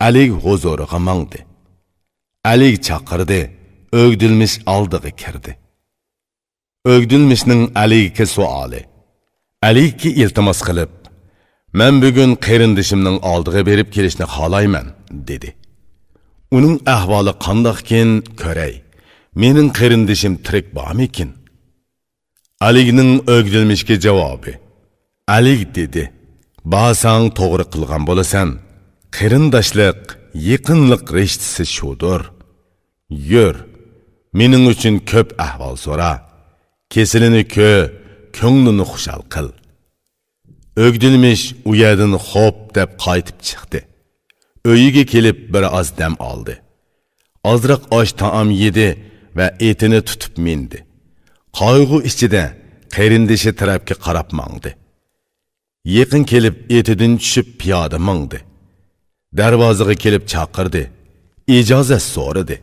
ئەلىگ ھۇزۇرىغا ماڭدى. ئەلىگ چاقىردى، ئۆگدۈلمىش ئالدىغا كىردى. ئۆگدۈلمىشنىڭ ئەلىگكە سوئالى. ئەلىگكە ئىلتىماس قىلىپ، «مەن بۈگۈن قېرىندىشىمنىڭ ئالدىغا بېرىپ كېلىشنى خالايمەن» دېدى. «ئۇنىڭ ئەھۋالى قانداقكىن كۆرەي. مېنىڭ قېرىندىشىم تىرىك بارمىكىن؟» ئەلىگنىڭ ئۆگدۈلمىشكە جاۋابى. ئەلىگ دېدى: «بارساڭ توغرا قىلغان بولىسەن. قېرىنداشلىق، يېقىنلىق رىشتىسى شۇدۇر. يۈر، مېنىڭ ئۈچۈن كۆپ ئەھۋال سورا. كېسىلىنى كۆ، كۆڭلىنى خۇشال قىل.» ئۆگدۈلمىش ئۇ يەردىن خوپ دەپ قايتىپ چىقتى. ئۆيىگە كېلىپ بىر ئاز دەم ئالدى. ئازراق ئاش-تائام يېدى ۋە ئېتىنى تۇتۇپ مىندى. قايغۇ ئىچىدە قېرىندىشى تەرەپكە قاراپ ماڭدى. يېقىن كېلىپ ئېتىدىن چۈشۈپ پىيادە ماڭدى. دەرۋازىغا كېلىپ چاقىردى. ئىجازەت سورىدى.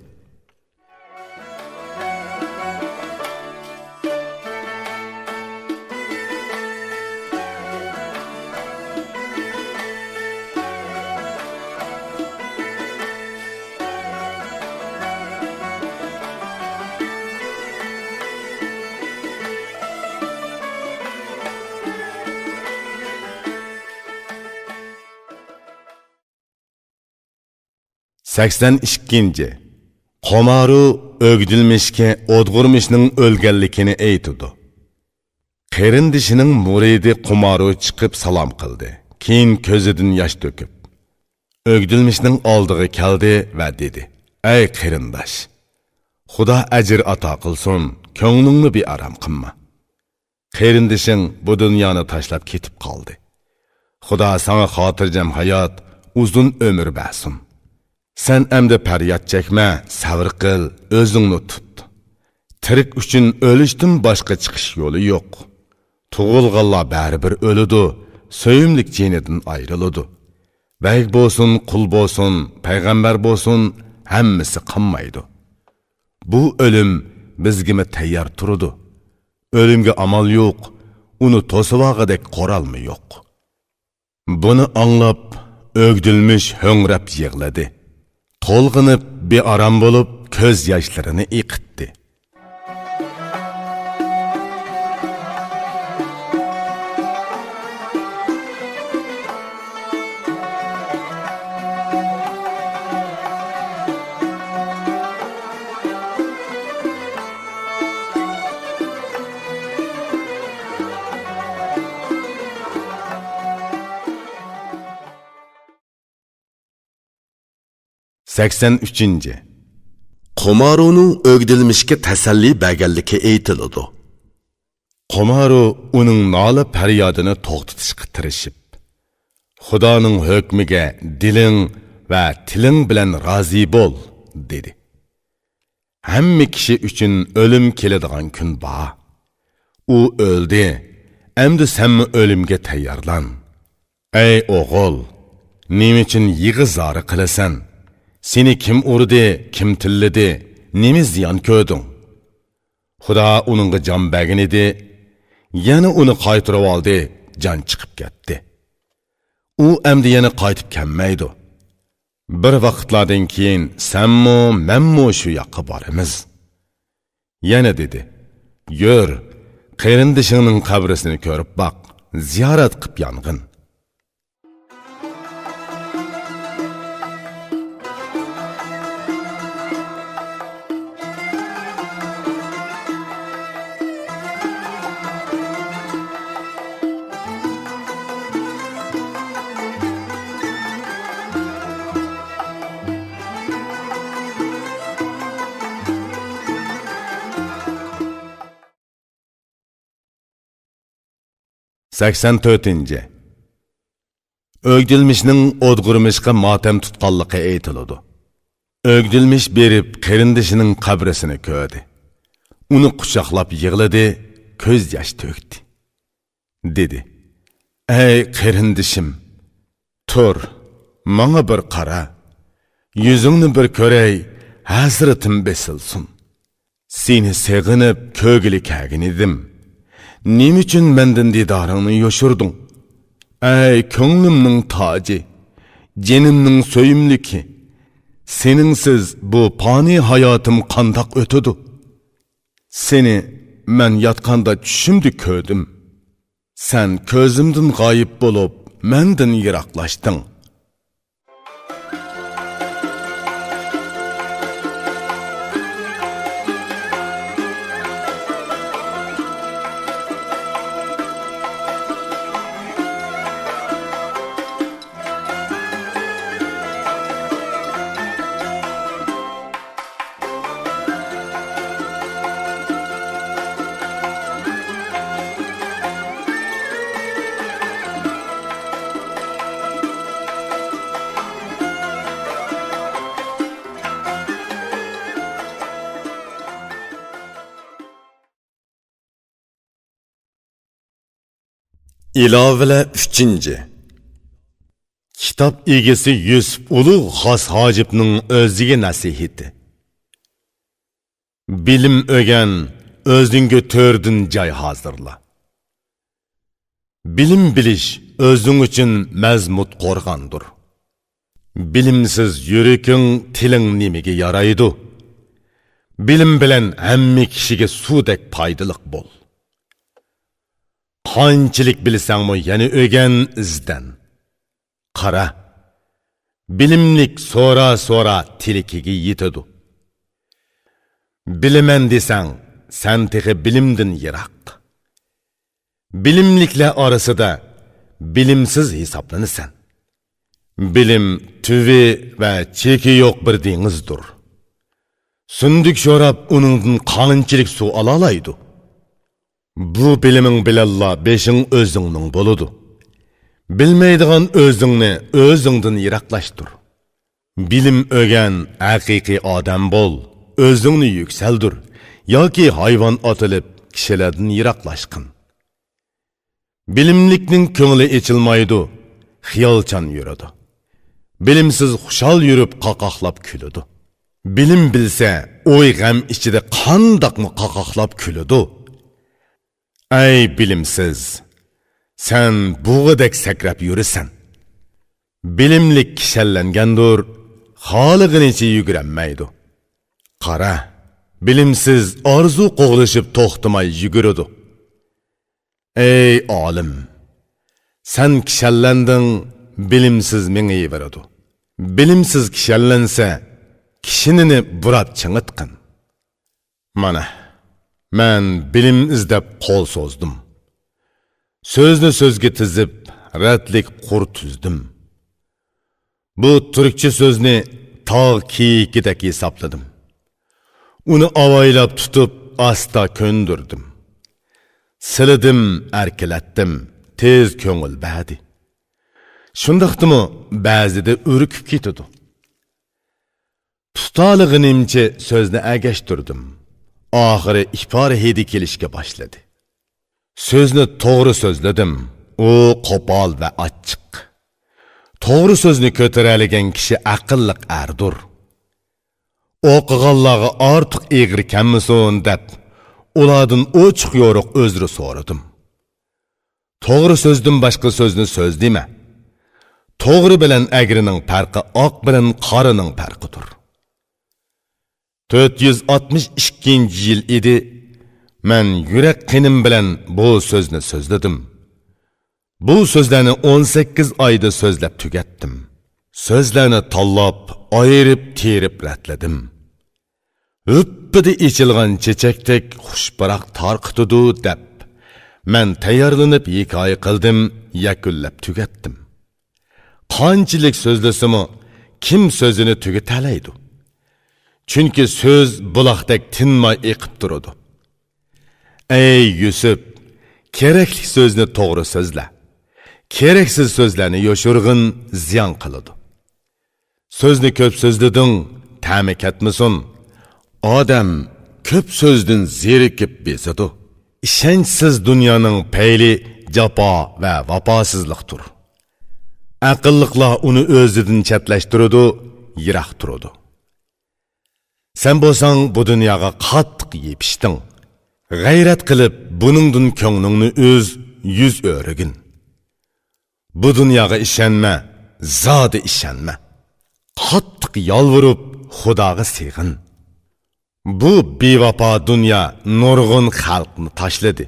سەكسەن ئىككىنچى. قومارۇ ئۆگدۈلمىشكە ئودغۇرمىشنىڭ ئۆلگەنلىكىنى ئېيتىدۇ. قېرىندىشىنىڭ مۇرىدى قومارۇ چىقىپ سالام قىلدى. كېيىن كۆزىدىن ياش تۆكۈپ، ئۆگدۈلمىشنىڭ ئالدىغا كەلدى ۋە دېدى: «ئەي قېرىنداش، خۇدا ئەجىر ئاتا قىلسۇن، كۆڭلۈڭنى بىئارام قىلما. قېرىندىشىڭ بۇ دۇنيانى تاشلاپ كېتىپ قالدى. خۇدا ساڭا خاتىرجەم ھايات، ئۇزۇن ئۆمۈر بەرسۇن. سەن ئەمدى پەرياد چەكمە، سەۋر قىل، ئۆزۈڭنى تۇت. تىرىك ئۈچۈن ئۆلۈشتىن باشقا چىقىش يولى يوق. تۇغۇلغانلار بەرىبىر ئۆلىدۇ، سۆيۈملۈك جېنىدىن ئايرىلىدۇ. بەگ بولسۇن، قۇل بولسۇن، پەيغەمبەر بولسۇن، ھەممىسى قالمايدۇ. بۇ ئۆلۈم بىزگىمۇ تەييار تۇرىدۇ. ئۆلۈمگە ئامال يوق، ئۇنى توسۇۋالغۇدەك قورالمۇ يوق.» بۇنى ئاڭلاپ، ئۆگدۈلمىش ھۆڭرەپ يىغلىدى. تولغىنىپ، بىئارام بولۇپ، كۆز ياشلىرىنى ئېقىتتى. سەكسەن ئۈچىنچى. قومارۇنىڭ ئۆگدۈلمىشكە تەسەللى بەرگەنلىكى ئېيتىلىدۇ. قومارۇ ئۇنىڭ نالە-پەريادىنى توختىتىشقا تىرىشىپ، «خۇدانىڭ ھۆكمىگە دىلىڭ ۋە تىلىڭ بىلەن رازى بول» دېدى. ھەممە كىشى ئۈچۈن ئۆلۈم كېلىدىغان كۈن بار. ئۇ ئۆلدى، ئەمدى سەنمۇ ئۆلۈمگە تەييارلان. ئەي ئوغۇل، نېمە ئۈچۈن يىغا-زارا قىلىسەن؟ سېنى كىم ئۇردى، كىم تىللىدى، نېمە زىيان كۆردۈڭ؟ خۇدا ئۇنىڭغا جان بەرگىنىدى، يەنە ئۇنى قايتۇرۇۋالدى، جان چىقىپ كەتتى. ئۇ ئەمدى يەنە قايتىپ كەلمەيدۇ. بىر ۋاقىتلاردىن كېيىن سەنمۇ، مەنمۇ شۇ ياققا بارىمىز. يەنە دېدى: «يۈر، قېرىندىشىڭنىڭ قەبرىسىنى كۆرۈپ باق، زىيارەت قىپ يانغىن.» سەكسەن تۆتىنچى. ئۆگدۈلمۈشنىڭ ئودغۇرمىشقا ماتەم تۇتقانلىقى ئېيتىلىدۇ. ئۆگدۈلمۈش بېرىپ قېرىندىشىنىڭ قەبرىسىنى كۆردى. ئۇنى قۇچاقلاپ يىغلىدى، كۆز ياش تۆكتى. دېدى: «ئەي قېرىندىشىم، تۇر، ماڭا بىر قارا. يۈزۈڭنى بىر كۆرەي، ھەسرىتىم بېسىلسۇن. سېنى سېغىنىپ كۆرگىلى كەلگەن ئىدىم. نېمە ئۈچۈن مەندىن دىدارىڭنى يوشۇردۇڭ؟ ئەي كۆڭلۈمنىڭ تاجى، جېنىمنىڭ سۆيۈملۈكى، سېنىڭسىز بۇ پانىي ھاياتىم قانداق ئۆتىدۇ؟ سېنى مەن ياتقاندا چۈشۈمدە كۆردۈم. سەن كۆزۈمدىن غايىب بولۇپ، مەندىن يىراقلاشتىڭ.» ئىلاۋىلەر ئۈچىنچى. كىتاب ئىگىسى يۈسۈپ ئۇلۇغ خاس ھاجىپنىڭ ئۆزىگە نەسىھىتى. بىلىم ئۆگەن، ئۆزۈڭگە تۆردىن جاي ھازىرلا. بىلىم بىلىش ئۆزۈڭ ئۈچۈن مەزمۇت قورغاندۇر. بىلىمسىز يۈرىكىڭ، تىلىڭ نېمىگە يارايدۇ؟ بىلىم بىلەن ھەممە كىشىگە سۇدەك پايدىلىق بول. قانچىلىك بىلسەڭمۇ يەنە ئۆگەن، ئىزدەن. قارا، بىلىملىك سورا-سورا تىلىكىگە يېتىدۇ. بىلىمەن دېسەڭ، سەن تېخى بىلىمدىن يىراق. بىلىملىكلەر ئارىسىدا بىلىمسىز ھېسابلىنىسەن. بىلىم تۈۋى ۋە چېكى يوق بىر دېڭىزدۇر. سۈندۈك شوراپ ئۇنىڭدىن قانچىلىك سۇ ئالالايدۇ؟ بۇ بىلىمىڭ بىلەنلا بېشىڭ ئۆزۈڭنىڭ بولىدۇ. بىلمەيدىغان ئۆزۈڭنى ئۆزۈڭدىن يىراقلاشتۇر. بىلىم ئۆگەن، ھەقىقىي ئادەم بول، ئۆزۈڭنى يۈكسەلدۈر ياكى ھايۋان ئاتىلىپ كىشىلەردىن يىراقلاشقىن. بىلىملىكنىڭ كۆڭلى ئېچىلمايدۇ، خىيالچان يۈرىدۇ. بىلىمسىز خۇشال يۈرۈپ قاقاقلاپ كۈلىدۇ. بىلىم بىلسە ئوي غەم ئىچىدە قانداقمۇ قاقاقلاپ كۈلىدۇ. ئەي بىلىمسىز، سەن بۇغىدەك سەكرەپ يۈرىسەن. بىلىملىك كىشەنلەنگەندۇر، خالىغىنىچە يۈگۈرەلمەيدۇ. قارا، بىلىمسىز ئارزۇ قوغلىشىپ توختىماي يۈگۈرىدۇ. ئەي ئالىم، سەن كىشەنلەندىڭ، بىلىمسىز مېڭىۋېرىدۇ. بىلىمسىز كىشەنلەنسە، كىشىنىنى بۇراپ چىڭىتقىن. مانا، مەن بىلىم ئىزدەپ قول سوزدۇم. سۆزنى سۆزگە تىزىپ، رەتلىك قۇر تۈزدۈم. بۇ تۈركچە سۆزنى تاغ كېيىكىدەك ھېسابلىدىم. ئۇنى ئاۋايلاپ تۇتۇپ، ئاستا كۆندۈردۈم. سىلىدىم، ئەركىلەتتىم، تېز كۆڭۈل بەردى. شۇنداقتىمۇ بەزىدە ئۈركۈپ كېتىدۇ. تۇتالىغىنىمچە سۆزنى ئەگەشتۈردۈم. ئاخىرى ئىپارە ھىدى كېلىشكە باشلىدى. سۆزنى توغرا سۆزلىدىم. ئۇ قوپال ۋە ئاچچىق. توغرا سۆزنى كۆتۈرەلىگەن كىشى ئەقىللىق ئەردۇر. ئوقۇغانلارغا ئارتۇق ئېغىر كەلمىسۇن دەپ، ئۇلاردىن ئوچۇق-يورۇق ئۆزرە سورىدىم. توغرا سۆزدىن باشقا سۆزنى سۆز دېمە. توغرا بىلەن ئەگرىنىڭ پەرقى ئاق بىلەن قارىنىڭ پەرقىدۇر. تۆت يۈز ئاتمىش ئىككىنچى يىل ئىدى، مەن يۈرەك قېنىم بىلەن بۇ سۆزنى سۆزلىدىم. بۇ سۆزلەرنى ئون سەككىز ئايدا سۆزلەپ تۈگەتتىم. سۆزلەرنى تاللاپ، ئايرىپ، تېرىپ رەتلىدىم. ھۈپپىدە ئېچىلغان چېچەكتەك خۇش پۇراق تارقىتىدۇ دەپ، مەن تەييارلىنىپ ھېكايە قىلدىم، يەكۈنلەپ تۈگەتتىم. قانچىلىك سۆزلىسىمۇ، كىم سۆزىنى تۈگىتەلەيدۇ؟ چۈنكى سۆز بۇلاقتەك تىنماي ئېقىپ تۇرىدۇ. ئەي يۈسۈپ، كېرەكلىك سۆزنى توغرا سۆزلە. كېرەكسىز سۆزلەرنى يوشۇرغىن، زىيان قىلىدۇ. سۆزنى كۆپ سۆزلىدىڭ، تەمى كەتمىسۇن. ئادەم كۆپ سۆزدىن زېرىكىپ بېزىدۇ. ئىشەنچسىز دۇنيانىڭ پەيلى جاپا ۋە ۋاپاسىزلىقتۇر. ئەقىللىقلار ئۇنى ئۆزىدىن چەتلەشتۈرىدۇ، يىراق تۇرىدۇ. سەن بولساڭ بۇ دۇنياغا قاتتىق يېپىشتىڭ. غەيرەت قىلىپ، بۇنىڭدىن كۆڭلۈڭنى ئۈز، يۈز ئۆرۈگىن. بۇ دۇنياغا ئىشەنمە، زادى ئىشەنمە. قاتتىق يالۋۇرۇپ، خۇداغا سېغىن. بۇ بىۋاپا دۇنيا نۇرغۇن خەلقنى تاشلىدى.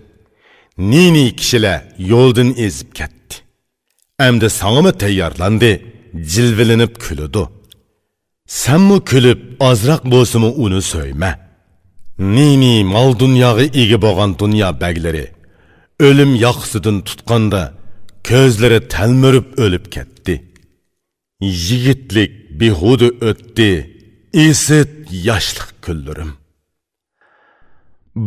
نى-نى كىشىلەر يولدىن ئېزىپ كەتتى. ئەمدى ساڭىمۇ تەييارلاندى، جىلۋىلىنىپ كۈلىدۇ. سەنمۇ كۈلۈپ، ئازراق بولسىمۇ ئۇنى سۆيمە. نى-نى مال-دۇنياغا ئىگە بولغان دۇنيا بەگلىرى ئۆلۈم ياقىسىدىن تۇتقاندا، كۆزلىرى تەلمۈرۈپ ئۆلۈپ كەتتى. يىگىتلىك بىھۇدە ئۆتتى، ئىسىت ياشلىق كۈنلىرىم.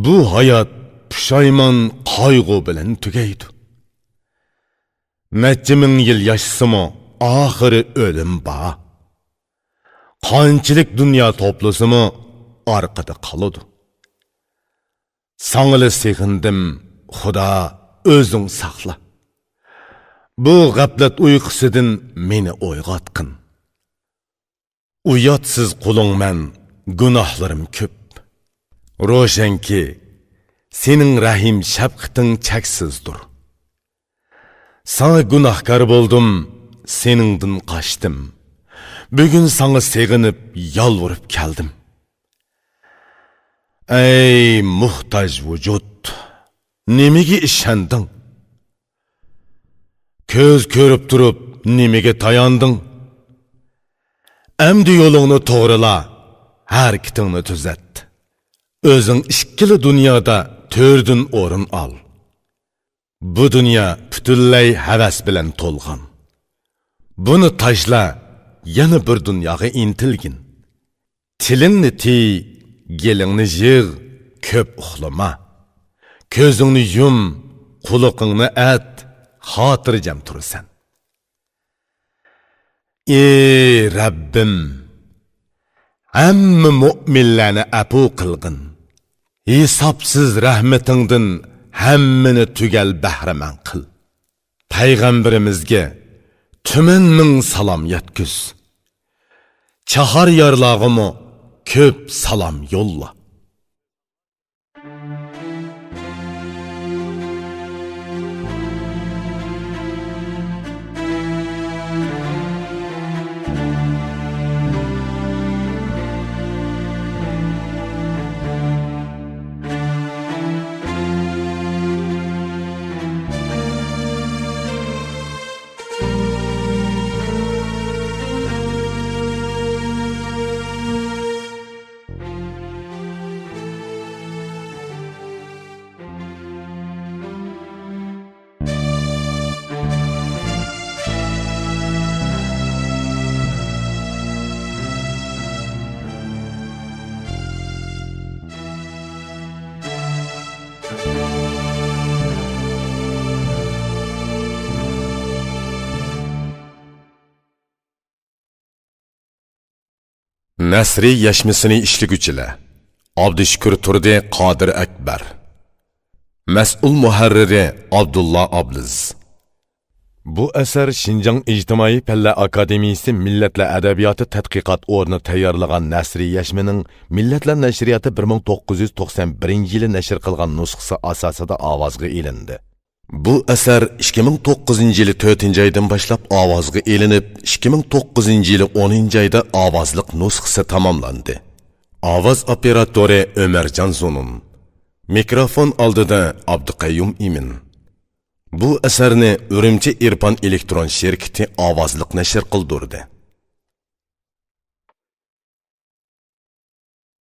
بۇ ھايات پۇشايمان، قايغۇ بىلەن تۈگەيدۇ. نەچچە مىڭ يىل ياشىسىمۇ، ئاخىرى ئۆلۈم بار. قانچىلىك دۇنيا توپلىسىمۇ، ئارقىدا قالىدۇ. ساڭىلا سېغىندىم، خۇدا، ئۆزۈڭ ساقلا. بۇ غەپلەت ئۇيقۇسىدىن مېنى ئويغاتقىن. ئۇياتسىز قۇلۇڭمەن، گۇناھلىرىم كۆپ. روشەنكى، سېنىڭ رەھىم شەپقىتىڭ چەكسىزدۇر. ساڭا گۇناھكار بولدۇم، سېنىڭدىن قاچتىم. بۈگۈن ساڭا سېغىنىپ، يالۋۇرۇپ كەلدىم. ئەي موھتاج ۋۇجۇد، نېمىگە ئىشەندىڭ؟ كۆز كۆرۈپ تۇرۇپ نېمىگە تاياندىڭ؟ ئەمدى يولۇڭنى توغرىلا، ھەرىكىتىڭنى تۈزەت. ئۆزۈڭ ئىككىلا دۇنيادا تۆردىن ئورۇن ئال. بۇ دۇنيا پۈتۈنلەي ھەۋەس بىلەن تولغان. بۇنى تاشلا، يەنە بىر دۇنياغا ئىنتىلگىن. تىلىڭنى تىي، گېلىڭنى يىغ، كۆپ ئۇخلىما. كۆزۈڭنى يۇم، قۇلىقىڭنى ئەت، خاتىرجەم تۇرىسەن. ئى رەببىم، ھەممە مۆمىنلەرنى ئەپۇ قىلغىن. ھېسابسىز رەھمىتىڭدىن ھەممىنى تۈگەل بەھرىمەن قىل. پەيغەمبىرىمىزگە تۈمەن مىڭ سالام يەتكۈز. چاھاريارلارغىمۇ كۆپ سالام يوللا. نەسرىي يەشمىسىنى ئىشلىگۈچىلەر: ئابدۇشۈكۈر تۇردى، قادىر ئەكبەر. مەسئۇل مۇھەررىرى: ئابدۇللا ئابلىز. بۇ ئەسەر شىنجاڭ ئىجتىمائىي پەنلەر ئاكادېمىيىسى مىللەتلەر ئەدەبىياتى تەتقىقات ئورنى تەييارلىغان نەسرىي يەشمىنىڭ مىللەتلەر نەشرىياتى بىر مىڭ توققۇز يۈز توقسان بىرىنچى يىلى نەشر قىلغان نۇسخىسى ئاساسىدا ئاۋازغا ئېلىندى. بۇ ئەسەر ئىككى مىڭ توققۇزىنچى يىلى تۆتىنچى ئايدىن باشلاپ ئاۋازغا ئېلىنىپ، ئىككى مىڭ توققۇزىنچى يىلى ئونىنچى ئايدا ئاۋازلىق نۇسخىسى تاماملاندى. ئاۋاز ئوپېراتورى ئۆمەرجان زۇنۇن. مىكروفون ئالدىدا ئابدۇقەييۇم ئىمىن. بۇ ئەسەرنى ئۈرۈمچى ئىرپان ئېلېكترون شىركىتى ئاۋازلىق نەشر قىلدۇردى.